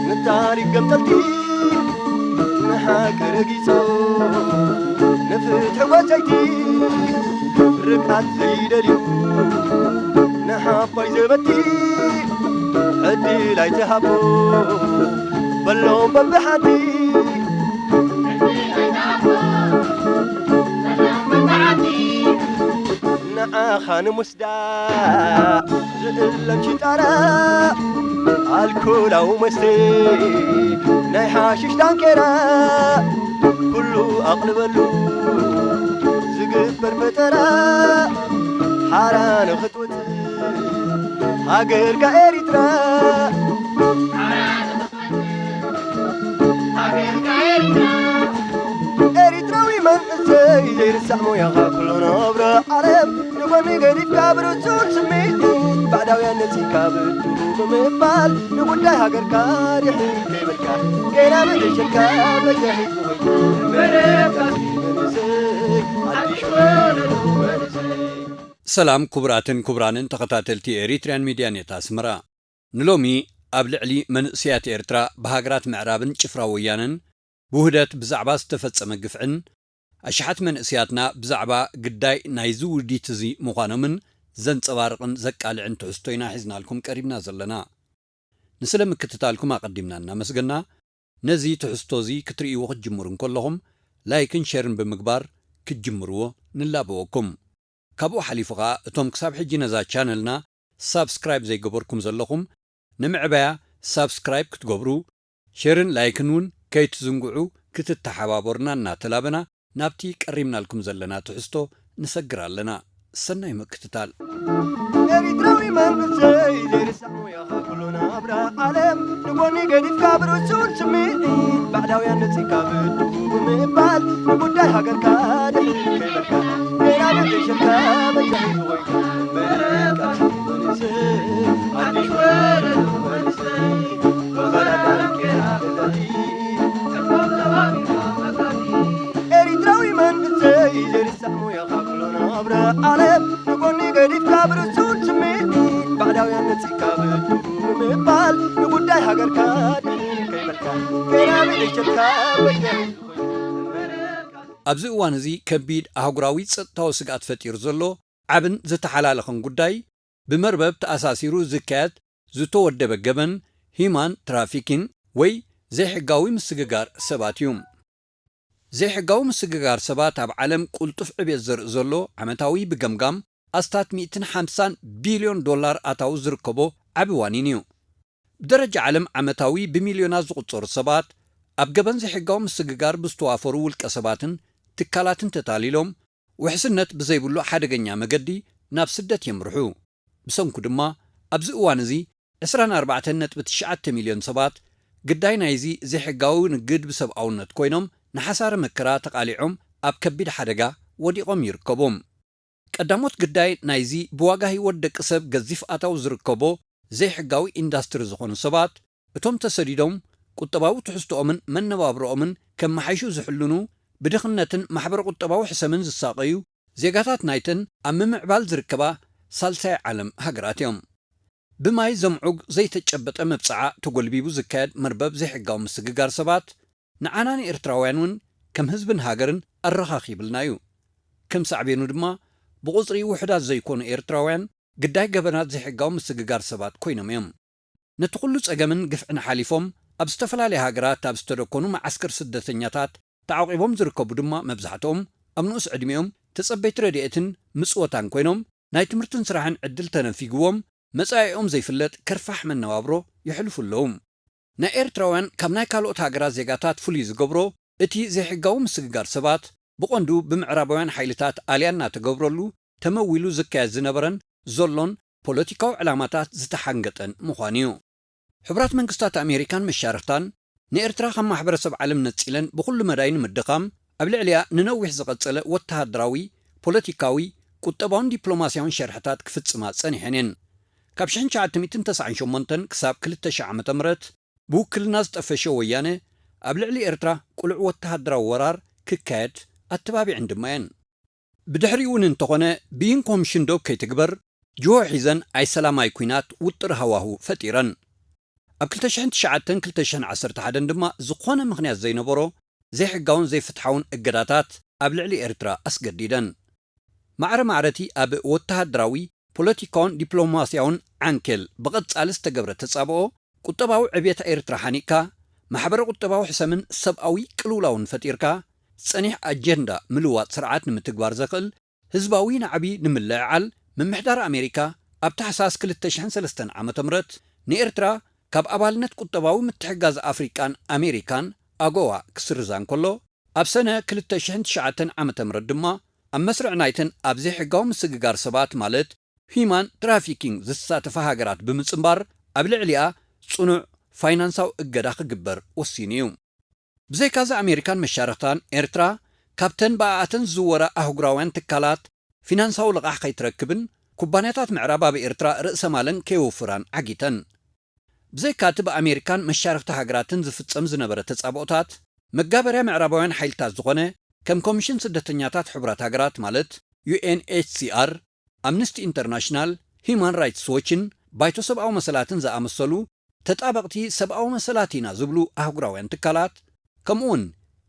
ንታሪክ ገምጠልቲ ንሓቂ ረጊጾ ንፍትሒ ጎጃይቲ ርግኣት ዘይደልዩ ንሓፋይ ዘበቲ ዕድል ኣይትሃቦ በሎም በብሓቲ ንዓኻ ንምስ ዳ ዝእለም ሽጣራ ኣልኮላዊ መስተ ናይ ሓሽሽ ዳንኬራ ኩሉ ኣቕልበሉ ዝግበር ፈጠራ ሓራ ንኽትወፅእ ሃገርካ ኤሪትራ ኤሪትራዊ መንእሰይ ዘይርሳዕ ሞያኻ ኩሉ ነብረ ዓለም ንጎኒ ገዲፍካ ብርጹን ስምዒት ባዕዳውያን ነጺካ ብድሩ ብምባል ንጉዳይ ሃገርካ ድሕር ከይበልካ ገና ብዕሸልካ በጃሂት ዝኾይኑ መረብ መንእሰይ ሓድሽ ወለዶ መንእሰይ ሰላም ክቡራትን ክቡራንን ተኸታተልቲ ኤሪትሪያን ሚድያ ኔት ኣስመራ። ንሎሚ ኣብ ልዕሊ መንእሰያት ኤርትራ ብሃገራት ምዕራብን ጭፍራ ወያነን ብውህደት ብዛዕባ ዝተፈጸመ ግፍዕን ኣሽሓት መንእሰያትና ብዛዕባ ግዳይ ናይዚ ውዲት እዚ ምዃኖምን ዘንጸባርቕን ዘቃልዕን ትሕዝቶ ኢና ሒዝናልኩም ቀሪብና ዘለና። ንስለ ምክትታልኩም ኣቐዲምና እናመስገና፣ ነዚ ትሕዝቶ እዚ ክትርእይዎ ክትጅምሩ እንከለኹም ላይክን ሼርን ብምግባር ክትጅምርዎ ንላበወኩም። ካብኡ ሓሊፉ ኸኣ እቶም ክሳብ ሕጂ ነዛ ቻነልና ሳብስክራይብ ዘይገበርኩም ዘለኹም ንምዕባያ ሳብስክራይብ ክትገብሩ፣ ሼርን ላይክን እውን ከይትዝንግዑ ክትተሓባበሩና እናተላበና ናብቲ ቀሪምናልኩም ዘለና ትሕዝቶ ንሰግር ኣለና። ሰናይ ምክትታል። ኤሪትራዊ መንእሰይ ዘይርሳዕ ሞያኻ ኩሉ ናብራ ዓለም ንጎኒ ገዲፍካ ብርሱን ስምዒት ባዕዳውያን ነጺካ ብድኡ ብምባል ንጉዳይ ሃገርካ ድሕር ከይበልካ ገና ብዘይሸካ በጃሂት ዝኾይኑ መቃሲ መንእሰይ ሓድሽ ወለዶ መንእሰይ ብኸላ ዳንኬራ ገዛኢ ኤሪትራዊ መንእሰይ ዘይርሳዕ ሞያኻ ኩሎ ናብራ ዓለም ንጎኒ ገዲፍካ ብርሱን ስምዒት ባዕዳውያን ነጺካ ብድኡ ብምባል ንጉዳይ ሃገርካ ድሕር ከይበልካ ገና ብዕሸልካ በጃሂት ኣብዚ እዋን እዚ ከቢድ ኣህጉራዊ ጸጥታዊ ስግኣት ፈጢሩ ዘሎ ዓብን ዝተሓላለኸን ጉዳይ ብመርበብ ተኣሳሲሩ ዝካየድ ዝተወደበ ገበን ሂዩማን ትራፊኪን ወይ ዘይሕጋዊ ምስግጋር ሰባት እዩ። ዘይሕጋዊ ምስግጋር ሰባት ኣብ ዓለም ቅልጡፍ ዕብየት ዘርኢ ዘሎ ዓመታዊ ብገምጋም ኣስታት ሚእትን ሓምሳን ቢልዮን ዶላር ኣታዊ ዝርከቦ ዓቢ ዋኒን እዩ። ብደረጃ ዓለም ዓመታዊ ብሚልዮናት ዝቑጸሩ ሰባት ኣብ ገበን ዘይሕጋዊ ምስግጋር ብዝተዋፈሩ ውልቀ ሰባትን ትካላትን ተታሊሎም ውሕስነት ብዘይብሉ ሓደገኛ መገዲ ናብ ስደት የምርሑ። ብሰንኩ ድማ ኣብዚ እዋን እዚ ዕስራን ኣርባዕተን ነጥቢ ትሽዓተ ሚልዮን ሰባት ግዳይ ናይዚ ዘይሕጋዊ ንግድ ብሰብኣውነት ኮይኖም ንሓሳረ መከራ ተቓሊዖም ኣብ ከቢድ ሓደጋ ወዲቖም ይርከቡ። ቀዳሞት ግዳይ ናይዚ ብዋጋ ህይወት ደቂ ሰብ ገዚፍ ኣታዊ ዝርከቦ ዘይሕጋዊ ኢንዳስትሪ ዝኾኑ ሰባት እቶም ተሰዲዶም ቁጠባዊ ትሕዝቶኦምን መነባብሮኦምን ከመሓይሹ ዝሕልኑ ብድኽነትን ማሕበረ ቁጠባዊ ሕሰምን ዝሳቐዩ ዜጋታት ናይተን ኣብ ምምዕባል ዝርከባ ሳልሳይ ዓለም ሃገራት እዮም። ብማይ ዘምዑግ ዘይተጨበጠ መብጽዓ ተጎልቢቡ ዝካየድ መርበብ ዘይሕጋዊ ምስግጋር ሰባት ንዓና ንኤርትራውያን እውን ከም ህዝብን ሃገርን ኣረኻኺብልና እዩ። ከም ሳዕቤኑ ድማ ብቑጽሪ ውሑዳት ዘይኮኑ ኤርትራውያን ግዳይ ገበናት ዘይሕጋዊ ምስግጋር ሰባት ኮይኖም እዮም። ነቲ ኩሉ ጸገምን ግፍዕን ሓሊፎም ኣብ ዝተፈላለያ ሃገራት ኣብ ዝተደኮኑ መዓስከር ስደተኛታት ተዓቂቦም ዝርከቡ ድማ መብዛሕትኦም ኣብ ንኡስ ዕድሚኦም ተጸበይቲ ረድኤትን ምጽወታን ኮይኖም ናይ ትምህርትን ስራሕን ዕድል ተነፊግዎም መጻኢኦም ዘይፍለጥ ከርፋሕ መነባብሮ የሕልፉ ኣለዉ። ናይ ኤርትራውያን ካብ ናይ ካልኦት ሃገራት ዜጋታት ፍሉይ ዝገብሮ እቲ ዘይሕጋዊ ምስግጋር ሰባት ብቐንዱ ብምዕራባውያን ሓይልታት ኣልያ እናተገብረሉ ተመዊሉ ዝካየድ ዝነበረን ዘሎን ፖለቲካዊ ዕላማታት ዝተሓንገጠን ምዃኑ እዩ። ሕቡራት መንግስታት ኣሜሪካን መሻርኽታን ንኤርትራ ካብ ማሕበረሰብ ዓለም ነጺለን ብኹሉ መዳይ ንምድኻም ኣብ ልዕሊኣ ንነዊሕ ዝቐጸለ ወተሃደራዊ፣ ፖለቲካዊ፣ ቁጠባውን ዲፕሎማስያውን ሸርሕታት ክፍጽማ ጸኒሐን እየን። ካብ ሽሕን ትሽዓተ ሚእትን ተስዓን ሸሞንተን ክሳብ ክልተ ሺሕ ዓመተ ምህረት ብውክልና ዝጠፈሸ ወያነ ኣብ ልዕሊ ኤርትራ ቁሉዕ ወተሃደራዊ ወራር ክካየድ ኣተባቢዐን ድማ እየን። ብድሕሪኡ እውን እንተኾነ ብይን ኮምሽን ዶብ ከይትግበር ጅሆ ሒዘን ኣይሰላማይ ኲናት ውጥር ሃዋሁ ፈጢረን። ኣብ ክልተ ሽሕን ትሽዓተን ክልተ ሽሕን ዓሰርተ ሓደን ድማ ዝኾነ ምኽንያት ዘይነበሮ ዘይሕጋውን ዘይፍትሓውን እገዳታት ኣብ ልዕሊ ኤርትራ ኣስገዲደን። ማዕረ ማዕረቲ ኣብ ወተሃደራዊ፣ ፖለቲካውን ዲፕሎማስያውን ዓንኬል ብቐጻሊ ዝተገብረ ተጻብኦ፣ ቁጠባዊ ዕብየት ኤርትራ ሓኒቕካ፣ ማሕበረ ቁጠባዊ ሕሰምን ሰብኣዊ ቅልውላውን ፈጢርካ፣ ጸኒሕ ኣጀንዳ ምልዋጥ ስርዓት ንምትግባር ዘኽእል ህዝባዊ ናዕቢ ንምልዕዓል፣ ምምሕዳር ኣሜሪካ ኣብ ታሕሳስ ክልተ ሽሕን ሰለስተን ዓመተ ምህረት ንኤርትራ ካብ ኣባልነት ቁጠባዊ ምትሕግጋዝ ኣፍሪቃን ኣሜሪካን፣ ኣጎዋ፣ ክስርዛ እንከሎ፣ ኣብ ሰነ ክልተ ሽሕን ትሽዓተን ዓመተ ምህረት ድማ ኣብ መስርዕ ናይተን ኣብ ዘይሕጋዊ ምስግጋር ሰባት ማለት ሂዩማን ትራፊኪንግ ዝሳተፋ ሃገራት ብምጽንባር ኣብ ልዕሊኣ ጽኑዕ ፋይናንሳዊ እገዳ ክግበር ወሲኑ እዩ። ብዘይካዚ ኣሜሪካን መሻርኽታን ኤርትራ ካብተን ብኣኣተን ዝዝወራ ኣህጉራውያን ትካላት ፊናንሳዊ ልቓሕ ከይትረክብን ኩባንያታት ምዕራብ ኣብ ኤርትራ ርእሰ ማለን ከየውፍራን ዓጊተን። ብዘይካቲ ብኣሜሪካን መሻርኽቲ ሃገራትን ዝፍጸም ዝነበረ ተጻብኦታት፣ መጋበርያ ምዕራባውያን ሓይልታት ዝኾነ ከም ኮሚሽን ስደተኛታት ሕቡራት ሃገራት ማለት ዩ ኤን ኤች ሲ ኣር፣ ኣምነስቲ ኢንተርናሽናል፣ ሂዩማን ራይትስ ዎችን ባይቶ ሰብኣዊ መሰላትን ዝኣመሰሉ ተጣበቕቲ ሰብኣዊ መሰላት ኢና ዝብሉ ኣህጉራውያን ትካላት፣ ከምኡውን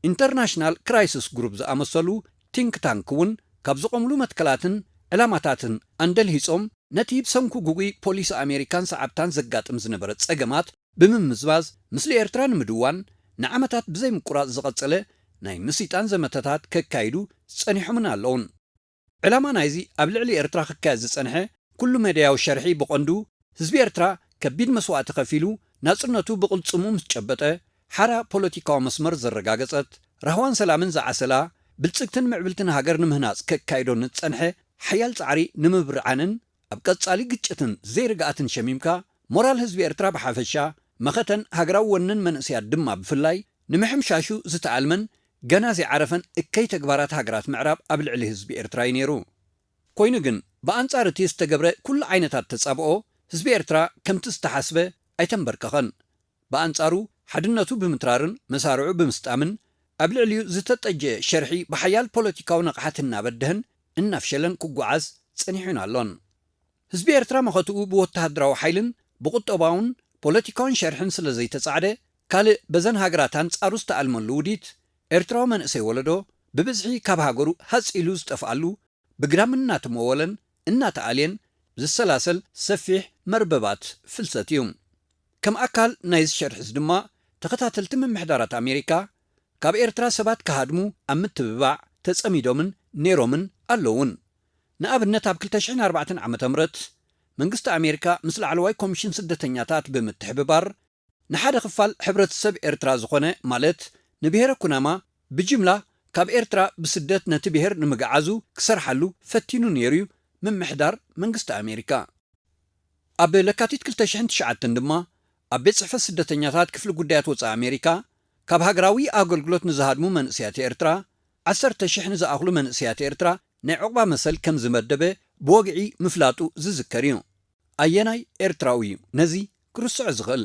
ኢንተርናሽናል ክራይሲስ ግሩፕ ዝኣመሰሉ ቲንክ ታንክ እውን ካብ ዝቖምሉ መትከላትን ዕላማታትን ኣንደልሂጾም ነቲ ብሰንኩ ግጉይ ፖሊሲ ኣሜሪካን ሰዓብታን ዘጋጥም ዝነበረ ጸገማት ብምምዝባዝ፣ ምስሊ ኤርትራ ንምድዋን ንዓመታት ብዘይምቁራጽ ዝቐጸለ ናይ ምስይጣን ዘመተታት ከካይዱ ጸኒሖምን ኣለዉን። ዕላማ ናይዚ ኣብ ልዕሊ ኤርትራ ክካየድ ዝጸንሐ ኩሉ መዳያዊ ሸርሒ ብቐንዱ፣ ህዝቢ ኤርትራ ከቢድ መስዋእቲ ከፊሉ ናጽነቱ ብቕልጽሙ ምስ ጨበጠ፣ ሓራ ፖለቲካዊ መስመር ዘረጋገጸት፣ ራህዋን ሰላምን ዝዓሰላ ብልጽግትን ምዕብልትን ሃገር ንምህናጽ ከካይዶ ንዝጸንሐ ሓያል ጻዕሪ ንምብርዓንን ኣብ ቀጻሊ ግጭትን ዘይርግኣትን ሸሚምካ፣ ሞራል ህዝቢ ኤርትራ ብሓፈሻ፣ መኸተን ሃገራዊ ወንን መንእሰያት ድማ ብፍላይ፣ ንምሕምሻሹ ዝተኣልመን ገና ዘይዓረፈን እከይ ተግባራት ሃገራት ምዕራብ ኣብ ልዕሊ ህዝቢ ኤርትራ እዩ ነይሩ። ኮይኑ ግን፣ ብኣንጻር እቲ ዝተገብረ ኩሉ ዓይነታት ተጻብኦ፣ ህዝቢ ኤርትራ ከምቲ ዝተሓስበ ኣይተንበርከኸን። ብኣንጻሩ፣ ሓድነቱ ብምትራርን መሳርዑ ብምስጣምን፣ ኣብ ልዕሊኡ ዝተጠጀ ሸርሒ ብሓያል ፖለቲካዊ ንቕሓት እናበደህን እናፍሸለን ክጓዓዝ ጸኒሑን ኣሎን። ህዝቢ ኤርትራ መኸትኡ ብወተሃደራዊ ሓይልን ብቁጠባውን ፖለቲካውን ሸርሕን ስለ ዘይተጻዕደ፣ ካልእ በዘን ሃገራት ኣንጻሩ ዝተኣልመሉ ውዲት፣ ኤርትራዊ መንእሰይ ወለዶ ብብዝሒ ካብ ሃገሩ ሃጽ ኢሉ ዝጠፍኣሉ፣ ብግዳም እናተመወለን እናተኣልየን ዝሰላሰል ሰፊሕ መርበባት ፍልሰት እዩ። ከም ኣካል ናይዚ ሸርሒዚ ድማ፣ ተኸታተልቲ ምምሕዳራት ኣሜሪካ ካብ ኤርትራ ሰባት ክሃድሙ ኣብ ምትብባዕ ተጸሚዶምን ነይሮምን ኣለዉን። ንኣብነት፣ ኣብ ክልተ ሽሕን ኣርባዕተን ዓመተ ምህረት መንግስቲ ኣሜሪካ ምስ ላዕለዋይ ኮሚሽን ስደተኛታት ብምትሕብባር፣ ንሓደ ክፋል ሕብረተሰብ ኤርትራ ዝኾነ፣ ማለት ንብሄረ ኩናማ፣ ብጅምላ ካብ ኤርትራ ብስደት ነቲ ብሄር ንምግዓዙ ክሰርሓሉ ፈቲኑ ነይሩ እዩ ምምሕዳር መንግስቲ ኣሜሪካ። ኣብ ለካቲት ክልተ ሽሕን ትሽዓተን ድማ፣ ኣብ ቤት ጽሕፈት ስደተኛታት ክፍሊ ጉዳያት ወጻኢ ኣሜሪካ፣ ካብ ሃገራዊ ኣገልግሎት ንዝሃድሙ መንእሰያት ኤርትራ፣ ዓሰርተ ሽሕ ንዝኣኽሉ መንእሰያት ኤርትራ ናይ ዑቕባ መሰል ከም ዝመደበ ብወግዒ ምፍላጡ ዝዝከር እዩ። ኣየናይ ኤርትራዊ እዩ ነዚ ክርስዖ ዝኽእል?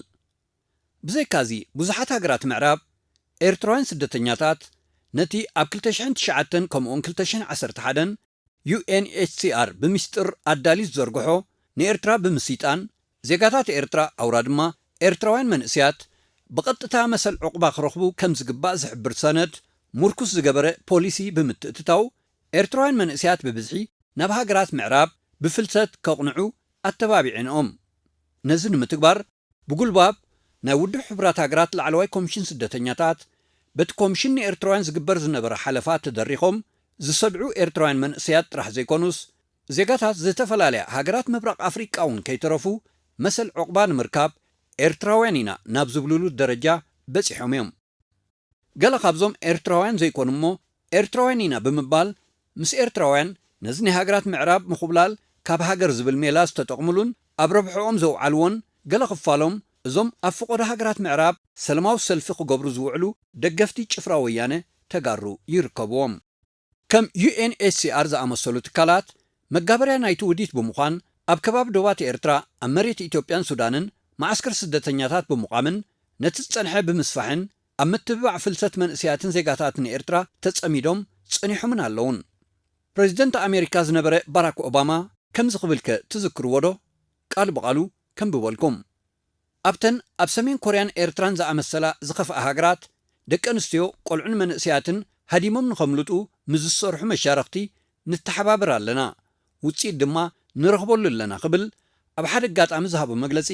ብዘይካዚ፣ ብዙሓት ሃገራት ምዕራብ፣ ኤርትራውያን ስደተኛታት ነቲ ኣብ ክልተ ሽሕን ትሽዓተን ከምኡውን ክልተ ሽሕን ዓሰርተ ሓደን ዩ ኤን ኤች ሲ ኣር ብምስጢር ኣዳልዩ ዝዘርግሖ፣ ንኤርትራ ብምስይጣን፣ ዜጋታት ኤርትራ፣ ኣውራ ድማ ኤርትራውያን መንእሰያት፣ ብቐጥታ መሰል ዑቕባ ክረኽቡ ከም ዝግባእ ዝሕብር ሰነድ ምርኩስ ዝገበረ ፖሊሲ ብምትእትታው፣ ኤርትራውያን መንእሰያት ብብዝሒ ናብ ሃገራት ምዕራብ ብፍልሰት ከቕንዑ ኣተባቢዐንኦም። ነዚ ንምትግባር፣ ብጉልባብ ናይ ውድብ ሕቡራት ሃገራት ላዕለዋይ ኮሚሽን ስደተኛታት፣ በቲ ኮሚሽን ንኤርትራውያን ዝግበር ዝነበረ ሓለፋ ተደሪኾም ዝሰድዑ ኤርትራውያን መንእሰያት ጥራሕ ዘይኮኑስ፣ ዜጋታት ዝተፈላለያ ሃገራት ምብራቕ ኣፍሪቃ እውን ከይተረፉ መሰል ዑቕባ ንምርካብ ኤርትራውያን ኢና ናብ ዝብሉሉ ደረጃ በጺሖም እዮም። ገለ ካብዞም ኤርትራውያን ዘይኮኑ እሞ ኤርትራውያን ኢና ብምባል ምስ ኤርትራውያን ነዚ ናይ ሃገራት ምዕራብ ምኹብላል ካብ ሃገር ዝብል ሜላ ዝተጠቕሙሉን ኣብ ረብሕኦም ዘውዓልዎን፣ ገለ ክፋሎም እዞም ኣብ ፈቖዶ ሃገራት ምዕራብ ሰለማዊ ሰልፊ ክገብሩ ዝውዕሉ ደገፍቲ ጭፍራ ወያነ ተጋሩ ይርከብዎም። ከም ዩ ኤን ኤች ሲ ኣር ዝኣመሰሉ ትካላት መጋበርያ ናይቲ ውዲት ብምዃን፣ ኣብ ከባቢ ዶባት ኤርትራ፣ ኣብ መሬት ኢትዮጵያን ሱዳንን መዓስከር ስደተኛታት ብምቋምን ነቲ ዝጸንሐ ብምስፋሕን ኣብ ምትብባዕ ፍልሰት መንእሰያትን ዜጋታትን ኤርትራ ተጸሚዶም ጸኒሖምን ኣለዉን። ፕሬዚደንት ኣሜሪካ ዝነበረ ባራክ ኦባማ ከምዚ ክብልከ ትዝክርዎ ዶ? ቃል ብቓሉ ከንብበልኩም። ኣብተን ኣብ ሰሜን ኮርያን ኤርትራን ዝኣመሰላ ዝኸፍኣ ሃገራት፣ ደቂ ኣንስትዮ፣ ቆልዑን መንእሰያትን ሃዲሞም ንኸምልጡ ምስ ዝሰርሑ መሻርኽቲ ንተሓባበር ኣለና፣ ውጽኢት ድማ ንረኽበሉ ኣለና ክብል ኣብ ሓደ ኣጋጣሚ ዝሃቦ መግለጺ፣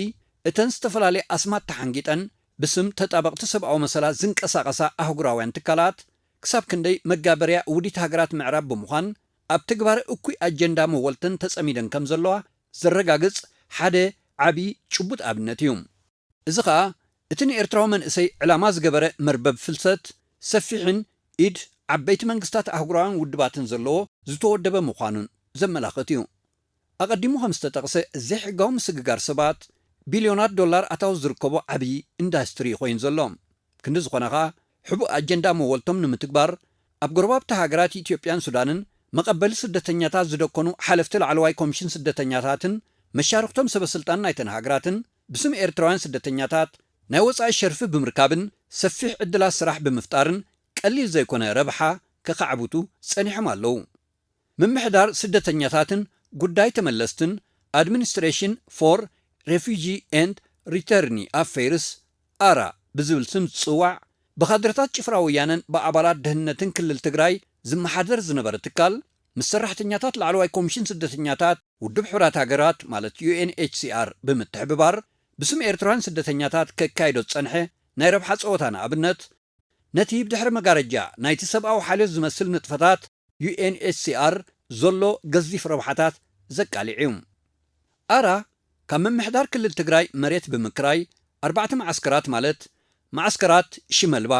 እተን ዝተፈላለየ ኣስማት ተሓንጊጠን ብስም ተጣበቕቲ ሰብኣዊ መሰላት ዝንቀሳቐሳ ኣህጉራውያን ትካላት ክሳብ ክንደይ መጋበርያ ውዲት ሃገራት ምዕራብ ብምዃን ኣብ ትግባረ እኩይ ኣጀንዳ መወልተን ተጸሚደን ከም ዘለዋ ዘረጋግጽ ሓደ ዓቢ ጭቡጥ ኣብነት እዩ። እዚ ኸኣ እቲ ንኤርትራዊ መንእሰይ ዕላማ ዝገበረ መርበብ ፍልሰት ሰፊሕን ኢድ ዓበይቲ መንግስታት ኣህጉራውያን ውድባትን ዘለዎ ዝተወደበ ምዃኑን ዘመላኽት እዩ። ኣቐዲሙ ከም ዝተጠቕሰ ዘይሕጋዊ ምስግጋር ሰባት ቢልዮናት ዶላር ኣታዊ ዝርከቦ ዓብዪ ኢንዳስትሪ ኮይኑ ዘሎ። ክንዲ ዝኾነ ኸኣ ሕቡእ ኣጀንዳ መወልቶም ንምትግባር ኣብ ጎረባብቲ ሃገራት ኢትዮጵያን ሱዳንን መቐበሊ ስደተኛታት ዝደኮኑ ሓለፍቲ ላዕለዋይ ኮሚሽን ስደተኛታትን መሻርኽቶም ሰበ ስልጣን ናይተን ሃገራትን ብስም ኤርትራውያን ስደተኛታት ናይ ወጻኢ ሸርፊ ብምርካብን ሰፊሕ ዕድላት ስራሕ ብምፍጣርን ቀሊል ዘይኮነ ረብሓ ከኻዕብቱ ጸኒሖም ኣለዉ። ምምሕዳር ስደተኛታትን ጉዳይ ተመለስትን፣ Administration for Refugee and Return Affairs፣ ኣራ ብዝብል ስም ዝጽዋዕ፣ ብካድረታት ጭፍራ ወያነን ብኣባላት ደህንነትን ክልል ትግራይ ዝመሓደር ዝነበረ ትካል፣ ምስ ሰራሕተኛታት ላዕለዋይ ኮሚሽን ስደተኛታት ውድብ ሕቡራት ሃገራት ማለት ዩ ኤን ኤች ሲ ኣር ብምትሕብባር፣ ብስም ኤርትራውያን ስደተኛታት ከካይዶ ዝጸንሐ ናይ ረብሓ ጸወታ ንኣብነት፣ ነቲ ብድሕሪ መጋረጃ ናይቲ ሰብኣዊ ሓልዮት ዝመስል ንጥፈታት ዩ ኤን ኤች ሲ ኣር ዘሎ ገዚፍ ረብሓታት ዘቃልዕ እዩ። ኣራ ካብ ምምሕዳር ክልል ትግራይ መሬት ብምክራይ ኣርባዕተ መዓስከራት ማለት መዓስከራት ሽመልባ፣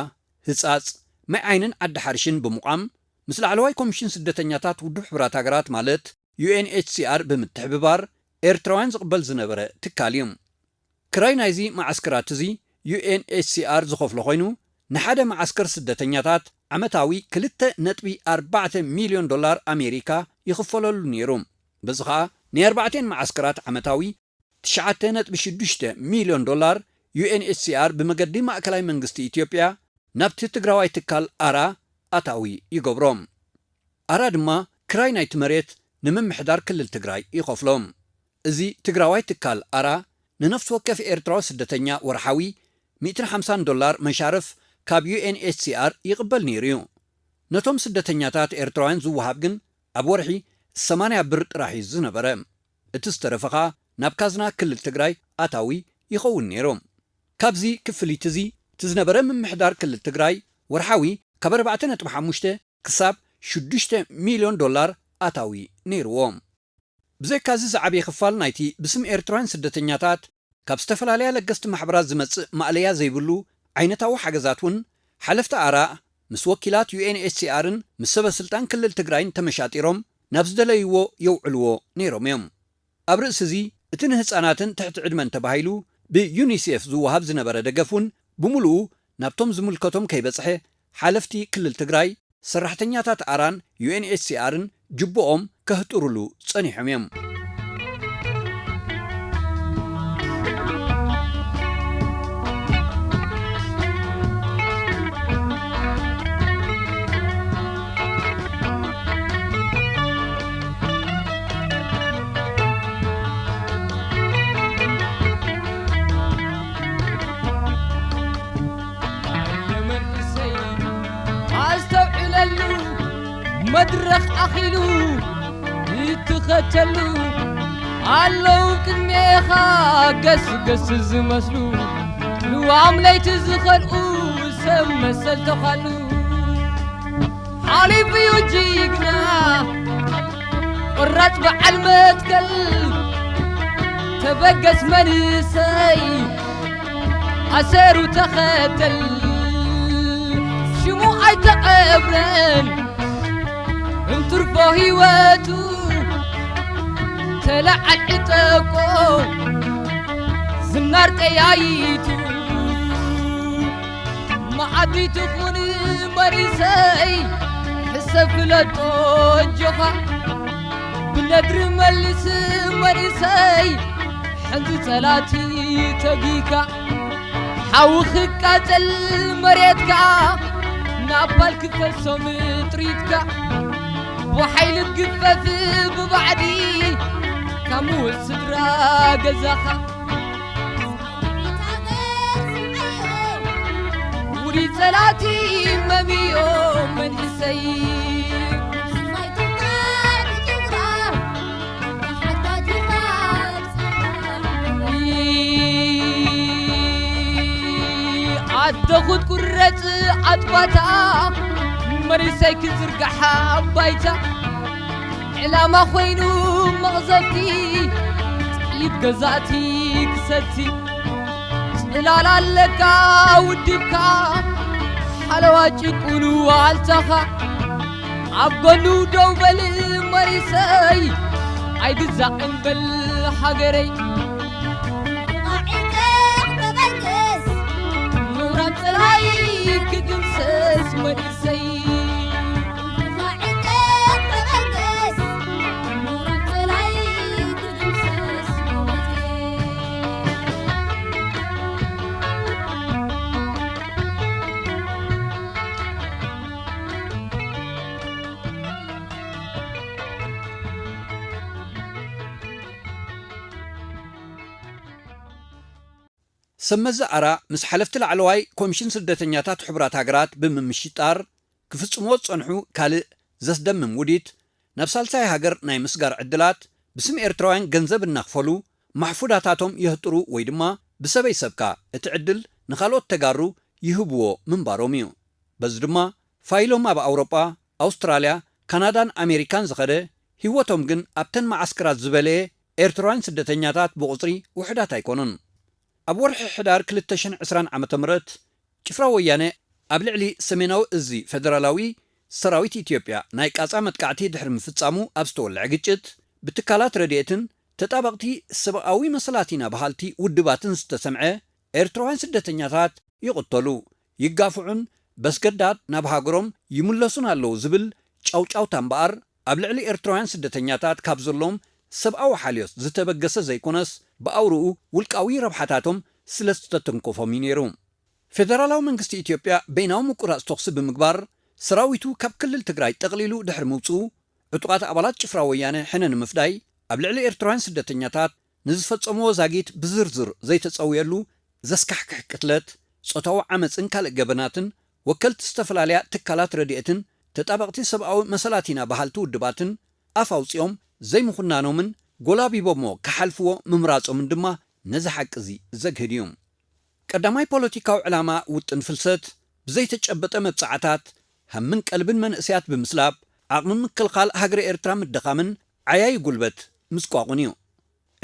ህጻጽ፣ ማይ ዓይንን ዓዲ ሓርሽን ብምቋም ምስ ላዕለዋይ ኮሚሽን ስደተኛታት ውድብ ሕቡራት ሃገራት ማለት ዩ ኤን ኤች ሲ ኣር ብምትሕብባር ኤርትራውያን ዝቕበል ዝነበረ ትካል እዩ። ክራይ ናይዚ መዓስከራት እዚ ዩ ኤን ኤች ሲ ኣር ዝኸፍሎ ኮይኑ፣ ንሓደ መዓስከር ስደተኛታት ዓመታዊ ክልተ ነጥቢ ኣርባዕተ ሚልዮን ዶላር ኣሜሪካ ይኽፈለሉ ነይሩ። በዚ ኸኣ ናይ ኣርባዕተን መዓስከራት ዓመታዊ ትሽዓተ ነጥቢ ሽዱሽተ ሚልዮን ዶላር ዩ ኤን ኤች ሲ ኣር ብመገዲ ማእከላይ መንግስቲ ኢትዮጵያ ናብቲ ትግራዋይ ትካል ኣራ ኣታዊ ይገብሮ። ኣራ ድማ ክራይ ናይቲ መሬት ንምምሕዳር ክልል ትግራይ ይኸፍሎ። እዚ ትግራዋይ ትካል ኣራ ንነፍሲ ወከፍ ኤርትራዊ ስደተኛ ወርሓዊ ሚእትን ሓምሳን ዶላር መሻርፍ ካብ ዩ ኤን ኤች ሲ ኣር ይቕበል ነይሩ እዩ። ነቶም ስደተኛታት ኤርትራውያን ዝወሃብ ግን ኣብ ወርሒ ሰማንያ ብር ጥራሕ እዩ ዝነበረ። እቲ ዝተረፈ ኸኣ ናብ ካዝና ክልል ትግራይ ኣታዊ ይኸውን ነይሩ። ካብዚ ክፍሊት እዚ እቲ ዝነበረ ምምሕዳር ክልል ትግራይ ወርሓዊ ካብ ኣርባዕተ ነጥቢ ሓሙሽተ ክሳብ ሽዱሽተ ሚልዮን ዶላር ኣታዊ ነይርዎ። ብዘይካዚ ዝዓበየ ክፋል ናይቲ ብስም ኤርትራውያን ስደተኛታት ካብ ዝተፈላለያ ለገስቲ ማሕበራት ዝመጽእ ማእለያ ዘይብሉ ዓይነታዊ ሓገዛት እውን ሓለፍቲ ኣራ ምስ ወኪላት ዩ ኤን ኤች ሲ ኣርን ምስ ሰበ ስልጣን ክልል ትግራይን ተመሻጢሮም ናብ ዝደለይዎ የውዕልዎ ነይሮም እዮም። ኣብ ርእሲ እዚ እቲ ንህጻናትን ትሕቲ ዕድመን ተባሂሉ ብዩኒሴፍ ዝወሃብ ዝነበረ ደገፍ እውን ብምሉኡ ናብቶም ዝምልከቶም ከይበጽሐ ሓለፍቲ ክልል ትግራይ ሰራሕተኛታት ኣራን ዩ ኤን ኤች ሲ ኣርን ጅብኦም ከህጥሩሉ ጸኒሖም እዮም። ኣስተውዕለሉ፣ መድረኽ ኣኺሉ ይትኸተሉ ኣለዉ ቅድሜኻ ገስገስ ዝመስሉ ልዋም ለይቲ ዝኸልኡ ሰብ መሰል ተዃሉ ሓሊፉ እዩ ጅግና ቁራጽ በዓል መትከል ተበገስ መንእሰይ ኣሰሩ ተኸተል ሽሙ ኣይተቐብረን እንትርፎ ህይወቱ ተለዓል ዕጠቆ ዝናር ጠያይቱ መዓዲ ትኹን መሪሰይ ሕሰብ ፍለጦ ኣጆኻ ነድሪ መልስ መንእሰይ፣ ሕዚ ጸላቲ ተጊካ፣ ሓዊ ክቃጸል መሬትካ፣ ናባል ክፈሶም ጥሪትካ፣ ብሓይሊ ግፈፍ ብባዕዲ፣ ካብ ምውት ስድራ ገዛኻ። ውዲ ጸላቲ መምዮ መንእሰይ። ኣደኹት ቁረጽ ኣጥባታ፣ መንእሰይ ክዝርጋሕ ኣባይታ። ዕላማ ኮይኑ መቕዘፍቲ፣ ጥይት ገዛእቲ ክሰቲ። ጽላል ኣለካ ውድብካ፣ ሓለዋ ጭቁኑ ዋልታኻ። ኣብ ጎኑ ደው በል መሪሰይ፣ ኣይግዛእን በል ሃገረይ። ምውራድ ጥራይ ክድምሰስ መሪሰይ። ሰመዚ ኣራ ምስ ሓለፍቲ ላዕለዋይ ኮሚሽን ስደተኛታት ሕቡራት ሃገራት ብምምሽጣር ክፍጽምዎ ዝጸንሑ ካልእ ዘስደምም ውዲት፣ ናብ ሳልሳይ ሃገር ናይ ምስጋር ዕድላት፣ ብስም ኤርትራውያን ገንዘብ እናኽፈሉ ማሕፉዳታቶም የህጥሩ ወይ ድማ ብሰበይ ሰብካ እቲ ዕድል ንኻልኦት ተጋሩ ይህብዎ ምንባሮም እዩ። በዚ ድማ ፋይሎም ኣብ ኣውሮጳ፣ ኣውስትራልያ፣ ካናዳን ኣሜሪካን ዝኸደ፣ ህይወቶም ግን ኣብተን መዓስከራት ዝበለየ ኤርትራውያን ስደተኛታት ብቑጽሪ ውሑዳት ኣይኮኑን። ኣብ ወርሒ ሕዳር ክልተ ሽሕን ዕስራን ዓመተ ምህረት ጭፍራ ወያነ ኣብ ልዕሊ ሰሜናዊ እዚ ፈደራላዊ ሰራዊት ኢትዮጵያ ናይ ቃጻ መጥቃዕቲ ድሕሪ ምፍጻሙ ኣብ ዝተወልዐ ግጭት፣ ብትካላት ረድኤትን ተጣበቕቲ ሰብኣዊ መሰላት ኢና በሃልቲ ውድባትን ዝተሰምዐ ኤርትራውያን ስደተኛታት ይቕተሉ፣ ይጋፍዑን በስገዳድ ናብ ሃገሮም ይምለሱን ኣለዉ ዝብል ጫውጫውታ እምበኣር፣ ኣብ ልዕሊ ኤርትራውያን ስደተኛታት ካብ ዘሎም ሰብኣዊ ሓልዮት ዝተበገሰ ዘይኮነስ፣ ብኣውርኡ ውልቃዊ ረብሓታቶም ስለ ዝተተንኮፎም እዩ ነይሩ። ፌደራላዊ መንግስቲ ኢትዮጵያ በይናዊ ምቁራጽ ተኹሲ ብምግባር፣ ሰራዊቱ ካብ ክልል ትግራይ ጠቕሊሉ ድሕሪ ምውጽኡ፣ ዕጡቓት ኣባላት ጭፍራ ወያነ ሕነ ንምፍዳይ፣ ኣብ ልዕሊ ኤርትራውያን ስደተኛታት ንዝፈጸምዎ ዛጊት ብዝርዝር ዘይተጸውየሉ ዘስካሕክሕ ቅትለት፣ ጾታዊ ዓመጽን ካልእ ገበናትን፣ ወከልቲ ዝተፈላለያ ትካላት ረድኤትን ተጣበቕቲ ሰብኣዊ መሰላት ኢና በሃልቲ ውድባትን ኣፍ ኣውጺኦም ዘይምኹናኖምን ጎላቢቦሞ ክሓልፍዎ ምምራጾምን ድማ ነዚ ሓቂ እዚ ዘግህድ እዩ። ቀዳማይ ፖለቲካዊ ዕላማ ውጥን ፍልሰት፣ ብዘይተጨበጠ መብጻዓታት ሃምን ቀልብን መንእሰያት ብምስላብ፣ ዓቕሚ ምክልኻል ሃገረ ኤርትራ ምድኻምን ዓያዪ ጉልበት ምጽቋቑን እዩ።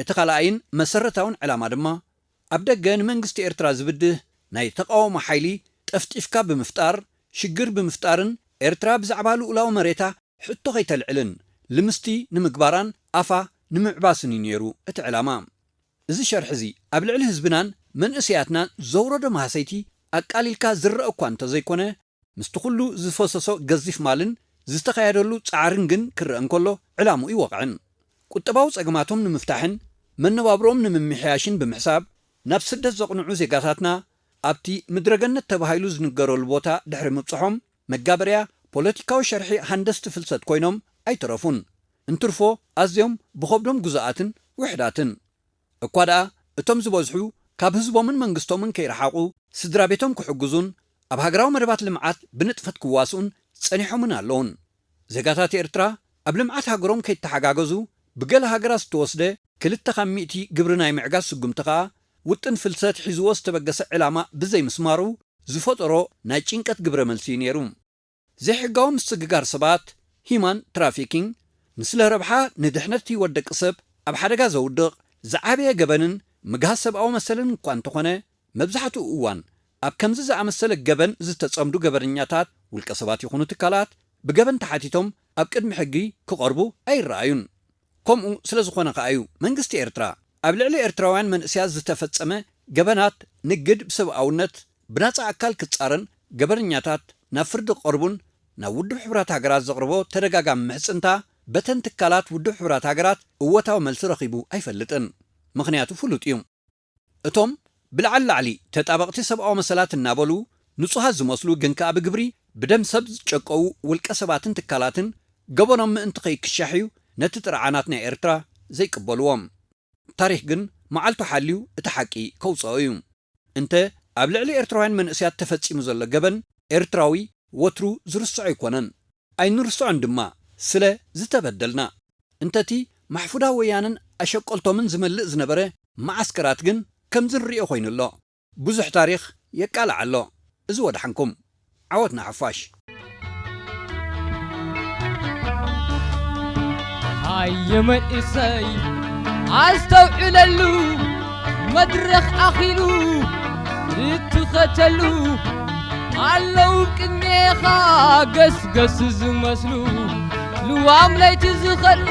እቲ ካልኣይን መሰረታውን ዕላማ ድማ፣ ኣብ ደገ ንመንግስቲ ኤርትራ ዝብድህ ናይ ተቓውሞ ሓይሊ ጠፍጢፍካ ብምፍጣር፣ ሽግር ብምፍጣርን ኤርትራ ብዛዕባ ልኡላዊ መሬታ ሕቶ ከይተልዕልን ልምስቲ ንምግባራን ኣፋ ንምዕባስን እዩ ነይሩ እቲ ዕላማ። እዚ ሸርሒ እዚ ኣብ ልዕሊ ህዝብናን መንእሰያትናን ዘውረዶ ማህሰይቲ ኣቃሊልካ ዝረኣ እኳ እንተዘይኮነ፣ ምስቲ ኩሉ ዝፈሰሶ ገዚፍ ማልን ዝተኻየደሉ ጻዕርን ግን ክረአ እንከሎ ዕላምኡ ይወቕዕን። ቁጠባዊ ጸገማቶም ንምፍታሕን መነባብሮኦም ንምምሕያሽን ብምሕሳብ ናብ ስደት ዘቕንዑ ዜጋታትና ኣብቲ ምድረገነት ተባሂሉ ዝንገረሉ ቦታ ድሕሪ ምብጽሖም መጋበርያ ፖለቲካዊ ሸርሒ ሃንደስቲ ፍልሰት ኮይኖም ኣይተረፉን። እንትርፎ ኣዝዮም ብኸብዶም ግዙኣትን ውሕዳትን። እኳ ደኣ እቶም ዝበዝሑ ካብ ህዝቦምን መንግስቶምን ከይረሓቑ ስድራ ቤቶም ክሕግዙን ኣብ ሃገራዊ መደባት ልምዓት ብንጥፈት ክዋስኡን ጸኒሖምን ኣለዉን። ዜጋታት ኤርትራ ኣብ ልምዓት ሃገሮም ከይተሓጋገዙ ብገለ ሃገራት ዝተወስደ ክልተ ካብ ሚእቲ ግብሪ ናይ ምዕጋዝ ስጉምቲ ከኣ ውጥን ፍልሰት ሒዝዎ ዝተበገሰ ዕላማ ብዘይምስማሩ ዝፈጠሮ ናይ ጭንቀት ግብረ መልሲ እዩ ነይሩ። ዘይሕጋዊ ምስግጋር ሰባት፣ ሂማን ትራፊኪንግ፣ ንስለ ረብሓ ንድሕነት ህይወት ደቂ ሰብ ኣብ ሓደጋ ዘውድቕ ዝዓበየ ገበንን ምግሃስ ሰብኣዊ መሰልን እኳ እንተኾነ፣ መብዛሕትኡ እዋን ኣብ ከምዚ ዝኣመሰለ ገበን ዝተጸምዱ ገበነኛታት ውልቀ ሰባት ይኹኑ ትካላት ብገበን ተሓቲቶም ኣብ ቅድሚ ሕጊ ክቐርቡ ኣይረኣዩን። ከምኡ ስለ ዝኾነ ከኣ እዩ መንግስቲ ኤርትራ ኣብ ልዕሊ ኤርትራውያን መንእሰያት ዝተፈጸመ ገበናት ንግድ ብሰብኣውነት ብናጻ ኣካል ክጻረን ገበነኛታት ናብ ፍርዲ ክቐርቡን ናብ ውድብ ሕቡራት ሃገራት ዘቕርቦ ተደጋጋሚ ምሕጽንታ በተን ትካላት ውድብ ሕቡራት ሃገራት እወታዊ መልሲ ረኺቡ ኣይፈልጥን። ምኽንያቱ ፍሉጥ እዩ። እቶም ብላዕሊ ላዕሊ ተጣበቕቲ ሰብኣዊ መሰላት እናበሉ ንጹሃት ዝመስሉ ግን ከኣ ብግብሪ ብደም ሰብ ዝጨቀዉ ውልቀ ሰባትን ትካላትን ገበኖም ምእንቲ ከይክሻሕ እዩ ነቲ ጥርዓናት ናይ ኤርትራ ዘይቅበልዎም። ታሪኽ ግን መዓልቱ ሓልዩ እቲ ሓቂ ከውጽኦ እዩ። እንተ ኣብ ልዕሊ ኤርትራውያን መንእሰያት ተፈጺሙ ዘሎ ገበን ኤርትራዊ ወትሩ ዝርስዖ ኣይኮነን። ኣይንርስዖን ድማ ስለ ዝተበደልና። እንተቲ ማሕፉዳ ወያነን ኣሸቀልቶምን ዝመልእ ዝነበረ መዓስከራት ግን ከምዚ ንርእዮ ኮይኑ ኣሎ። ብዙሕ ታሪኽ የቃልዕ ኣሎ። እዚ ወድሓንኩም። ዓወት ንሓፋሽ። ሃየ መንእሰይ ኣስተውዕለሉ፣ መድረኽ ኣኺሉ እትኸተሉ ኣለዉ ቅድሜኻ ገስገስ ዝመስሉ፣ ልዋም ለይቲ ዝኸድኡ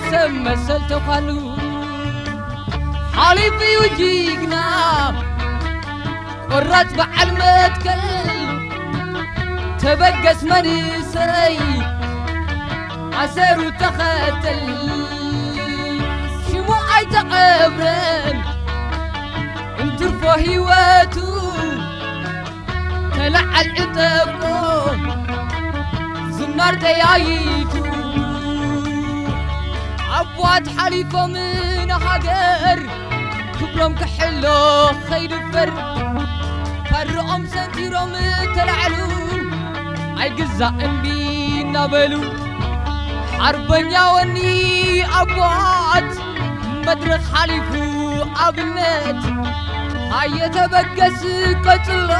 ሰብ መሰል ተዃሉ። ሓሊፉ እዩ ጅግና ቆራጽ በዓል መትከል፣ ተበገስ መንእሰይ ኣሰሩ ተኸተል። ሽሙ ኣይተቐብረን እንትርፎ ህይወቱ፣ ተለዓል ዕጠቆ ዝማር ጠያይቱ። ኣቦዋት ሓሊፎም ንሃገር ክብሮም ክሕሎ ከይድፈር፣ ባርኦም ሰንቲሮም ተላዕሉ ኣይግዛእ እምቢ እናበሉ። ሓርበኛ ወኒ ኣቦዋት መድረኽ ሓሊፉ ኣብነት፣ ሃየ ተበገስ ቀጽሎ፣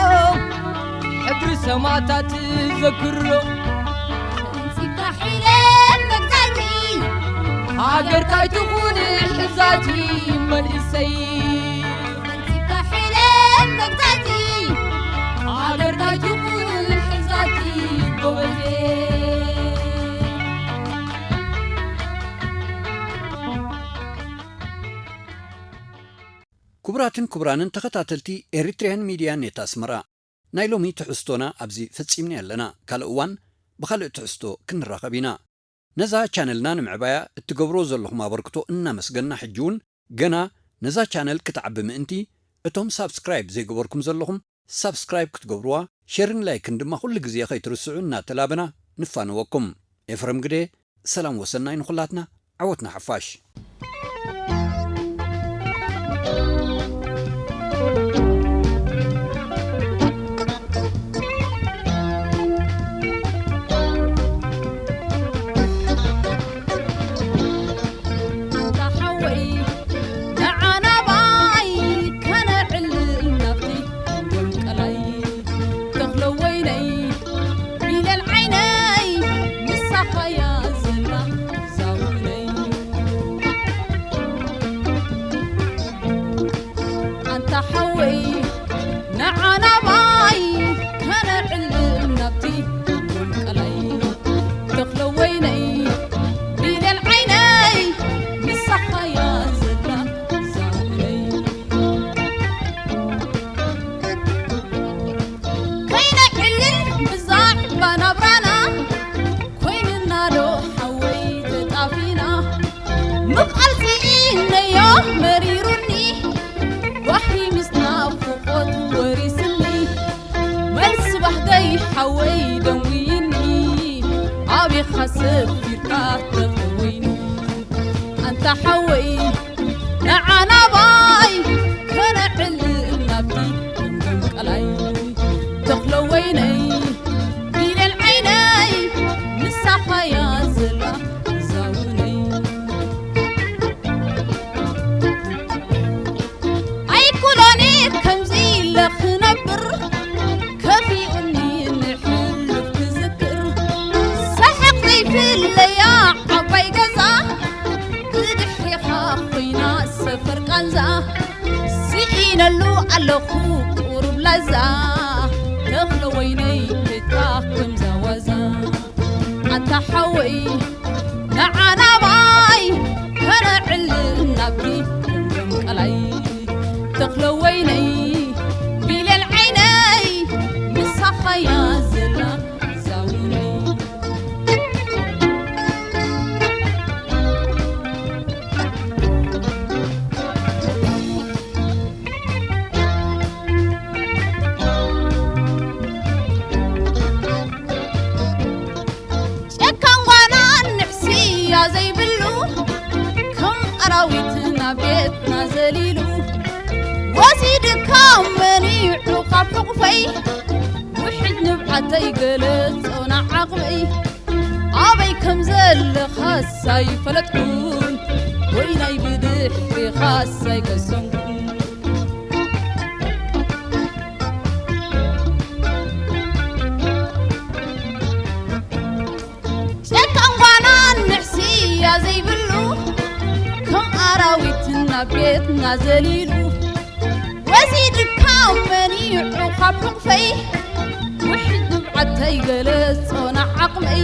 ሕድሪ ሰማእታት ዘክሮ። ተንሲብካ ሕለም መግዛእቲ፣ ሃገርካ ኣይትኹን ሕዛእቲ መንእሰይ። ተንሲብካ ሕለም መግዛእቲ፣ ሃገርካ ኣይትኹን ሕዛእቲ ጎበዜ። ክቡራትን ክቡራንን ተኸታተልቲ ኤሪትሪያን ሚድያ ኔት ኣስመራ፣ ናይ ሎሚ ትሕዝቶና ኣብዚ ፈጺምና ኣለና። ካልእ እዋን ብኻልእ ትሕዝቶ ክንራኸብ ኢና። ነዛ ቻነልና ንምዕባያ እትገብርዎ ዘለኹም ኣበርክቶ እናመስገንና፣ ሕጂ እውን ገና ነዛ ቻነል ክትዓቢ ምእንቲ እቶም ሳብስክራይብ ዘይገበርኩም ዘለኹም ሳብስክራይብ ክትገብርዋ፣ ሼርን ላይክን ድማ ኩሉ ግዜ ከይትርስዑ እናተላበና ንፋነወኩም። ኤፍረም ግደ፣ ሰላም ወሰናይ ንኹላትና፣ ዓወት ንሓፋሽ። ሓወይ ንዓና ባይ ከነዕልል ናብቲ ገምቀላይ ተኽለ ወይነይ ቢለል ዓይነይ ንሳኻያ ዘላ ዛውነይ። ኣንታ ሓወይ ንዓና ባይ ከነዕልል ናብቲ ገምቀላይ ተኽለ ወይነይ ቢለል ዓይነይ ንሳኻያ ዘላ ዛውነይ። ከይነዕልል ብዛዕባ ናብራና ኮይንና ዶ ሓወይ ተጣፊና። ምቕኣል ስኢነዮ መሪሩኒ ዋሂ ምስ ናፍቖት ወሪስኒ። መልሲ ባህገይ ሓወይ ደንጉይኒ ኣቤኻ ሰፊርካ ተኽለ ወይኒ። ኣንታ ሓወይ ንዓና ባይ ከነዕልል ናብቲ ገምገም ቀላይ ተኽለ ወይነይ ቢለል ዓይነይ ንሳኻያ ዘላ ዛውነይ። ኣይኩሎኒ ከምዚ ኢለ ክነብር ከፊኡኒ ንሕሉፍ ክዝክር። ሰሓቕ ዘይፍለያ ዓባይ ገዛ ብድሕሪኻ ኮይና ሰፈር ቃንዛ። ስኢነሉ ኣለኹ ቁሩብ ላዛ ተኽለ ወይነይ ትካ ከምዛ ዋዛ። ኣንታ ሓወይ ንዓና ባይ ከነዕልል ናብቲ ገምገም ቀላይ ተኽለ ወይነይ ቢለል ዓይነይ ንሳኻያ ዘላ ዛውነይ። ሕቑፈይ ውሕድ ንብዓተይ ገለጾ ንዓቕመይ ኣበይ ከም ዘለኻስ ኣይፈለጥኩን ወይ ናይ ብድሕሪኻስ ኣይቀሰንኩን። ጨካን ጓና ንሕስያ ዘይብሉ ከም ኣራዊት ናብ ቤትና ዘሊሉ ወዚ ድካም መኒዑ ካብ ሕቑፈይ ውሕድ ንብዓተይ ገለጾ ንዓቕመይ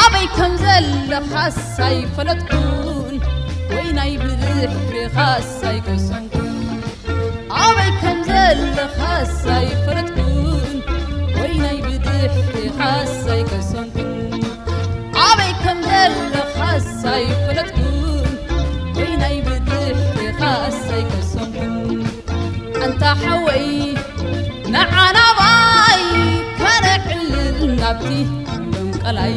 ኣበይ ከም ዘለኻስ ኣይፈለጥኩን ወይ ናይ ብድሕሪኻስ ኣይቀሰንኩን። ኣበይ ከም ዘለኻስ ኣይፈለጥኩን ወይ ናይ ብድሕሪኻስ ኣይቀሰንኩን። ኣበይ ከም ዘለኻስ ኣይፈለጥኩን ወይ ናይ ብድሕሪኻስ ኣይቀሰንኩን። ኣንታ ሓወይ ንዓናባይ ከነዕልል ናብቲ ሎም ቀላይ